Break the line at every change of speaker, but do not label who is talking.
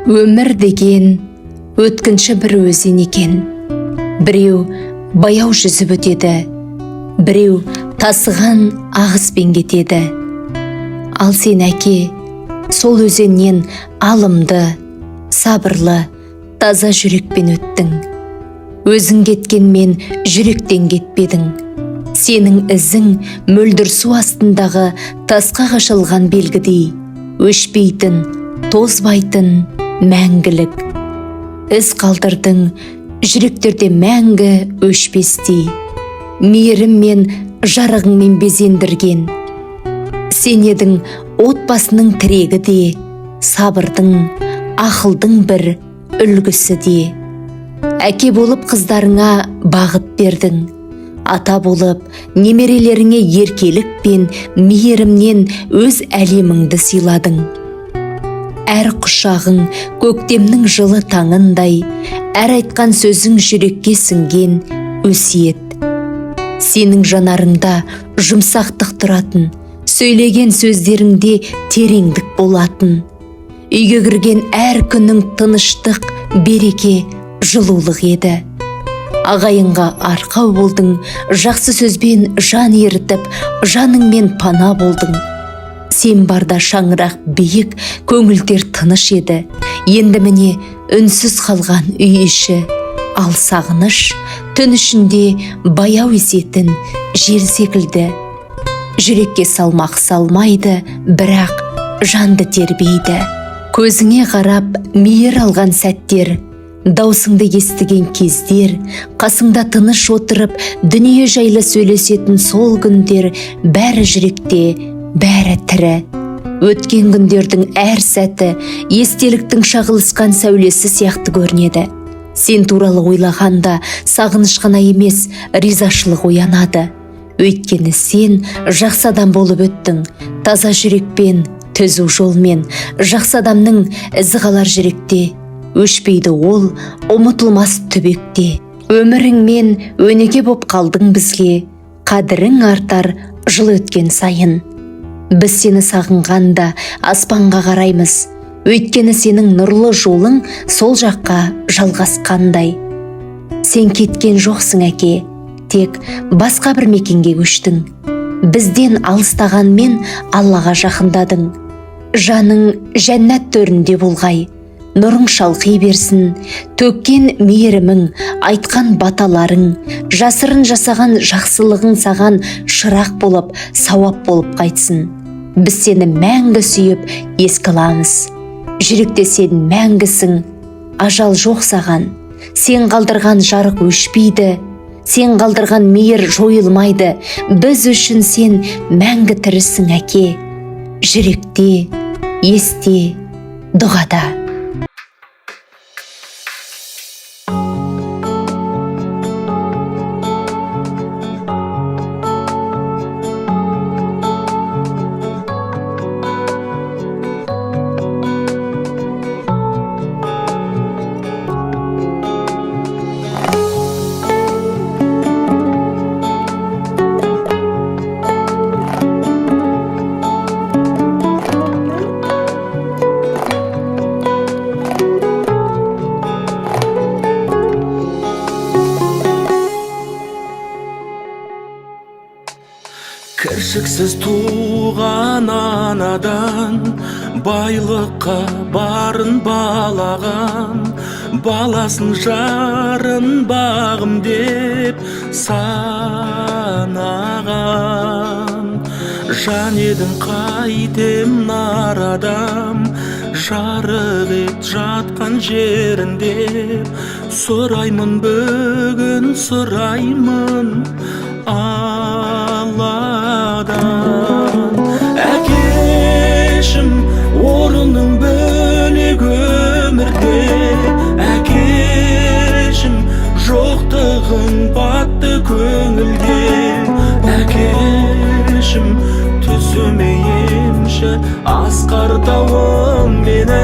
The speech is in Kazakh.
Өмір деген өткінші бір өзен екен. Біреу баяу жүзіп өтеді, біреу тасыған ағыспен кетеді. Ал сен, әке, сол өзеннен алымды, сабырлы, таза жүрекпен өттің. Өзің кеткенмен жүректен кетпедің. Сенің ізің мөлдір су астындағы тасқа қашалған белгідей, өшпейтін, тозбайтын мәңгілік. Із қалдырдың жүректерде мәңгі өшпестей, мейірім мен жарығыңмен безендірген. Сен едің отбасының тірегі де, сабырдың, ақылдың бір үлгісі де. Әке болып қыздарыңа бағыт бердің. Ата болып немерелеріңе еркелік пен мейірімнен өз әлеміңді сыйладың. Әр құшағың көктемнің жылы таңындай, әр айтқан сөзің жүрекке сіңген өсиет. Сенің жанарыңда жұмсақтық тұратын, сөйлеген сөздеріңде тереңдік болатын. Үйге кірген әр күнің тыныштық, береке, жылулық еді. Ағайынға арқау болдың, жақсы сөзбен жан ерітіп, жаныңмен пана болдың. Сен барда шаңырақ биік, көңілдер тыныш еді. Енді міне үнсіз қалған үй іші, ал сағыныш түн ішінде баяу есетін жел секілді. Жүрекке салмақ салмайды, бірақ жанды тербейді. Көзіңе қарап мейір алған сәттер, даусыңды естіген кездер, қасыңда тыныш отырып дүние жайлы сөйлесетін сол күндер бәрі жүректе, бәрі тірі. Өткен күндердің әр сәті естеліктің шағылысқан сәулесі сияқты көрінеді. Сен туралы ойлағанда сағыныш қана емес, ризашылық оянады. Өйткені сен жақсы адам болып өттің, таза жүрекпен, түзу жолмен. Жақсы адамның ізі қалар жүректе, өшпейді ол ұмытылмас түбекте. Өміріңмен өнеге боп қалдың бізге, қадірің артар жыл өткен сайын. Біз сені сағынғанда аспанға қараймыз, өйткені сенің нұрлы жолың сол жаққа жалғасқандай. Сен кеткен жоқсың, әке, тек басқа бір мекенге көштің. Бізден алыстағанмен Аллаға жақындадың. Жаның жәннат төрінде болғай, нұрың шалқи берсін. Төккен мейірімің, айтқан баталарың, жасырын жасаған жақсылығың саған шырақ болып, сауап болып қайтсын. Біз сені мәңгі сүйіп еске аламыз. Жүректе сен мәңгісің, ажал жоқ саған. Сен қалдырған жарық өшпейді, сен қалдырған мейір жойылмайды. Біз үшін сен мәңгі тірісің, әке. Жүректе, есте, дұғада.
Кіршіксіз туған анадан байлыққа барын балаған, баласын жарын бағым деп санаған. Жан едің қайтем нар адам, жарық ет жатқан жерінде. Сұраймын бүгін, сұраймын Алладан. Әкешім, орының бөлек өмірде, әкешім, жоқтығың батты көңілге. Әкешім, түсіме енші асқар тауым менің.